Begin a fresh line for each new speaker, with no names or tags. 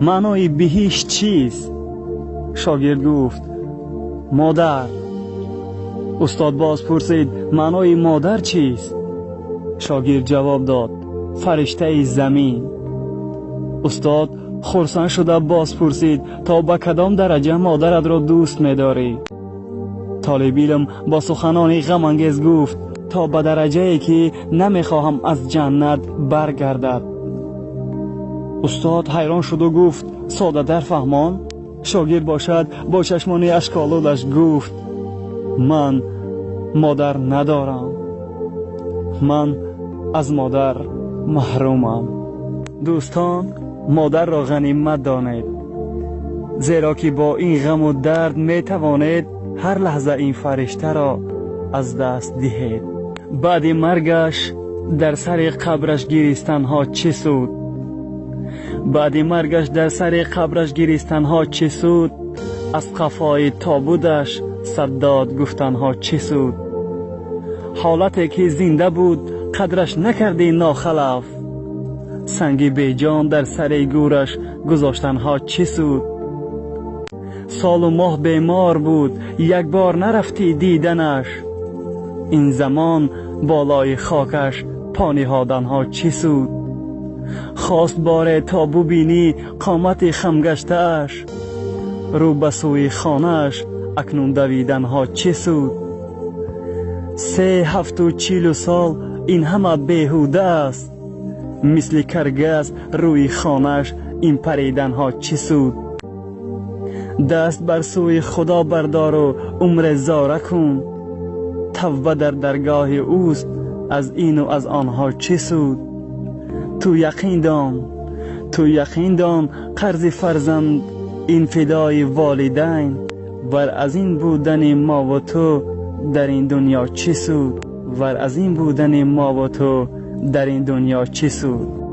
Маънои биҳишт чист? Шогирд гуфт: модар. Устод боз пурсид: маънои модар чист? Шогирд ҷавоб дод: фариштаи замин. Устод хурсанд шуда боз пурсид: то ба кадом дараҷа модаратро дӯст медорӣ? Толиби илм бо суханони ғамангез гуфт: то ба дараҷае ки намехоҳам аз ҷаннат баргардад. Устод ҳайрон шуду гуфт: содатар фаҳмон. Шогирд бошад бо чашмони ашколудаш гуфт: ман модар надорам, ман аз модар маҳрумам. Дӯстон, модарро ғанимат донед, зеро ки бо ин ғаму дард метавонед ҳар лаҳза ин фариштаро аз даст диҳед. Баъди маргаш дар сари қабраш гиристанҳо чӣ суд? Баъди маргаш дар сари қабраш гиристанҳо чӣ суд? Аз қафои тобудаш саддод гуфтанҳо чӣ суд? Ҳолате ки зинда буд қадраш накардӣ нохалаф, санги беҷон дар сари гӯраш гузоштанҳо чӣ суд? Солу моҳ бемор буд, як бор нарафтӣ диданаш, ин замон болои хокаш по ниҳоданҳо чӣ суд? Хост боре то бубинӣ қомати хамгаштааш, рӯ ба сӯи хонааш акнун давиданҳо чӣ суд? 3 7 40 сол ин ҳама беҳуда аст, мисли каргас рӯи хонааш ин париданҳо чӣ суд? Даст бар сӯи Худо бардору умр зора кун, тавба дар даргоҳи ӯст аз ину аз онҳо чӣ суд? Ту яқин дон қарзи фарзанд ин фидои волидайн, вар аз ин будани мо ва ту дар ин дунё чӣ суд? Вар аз ин будани мо ва ту дар ин дунё чӣ суд?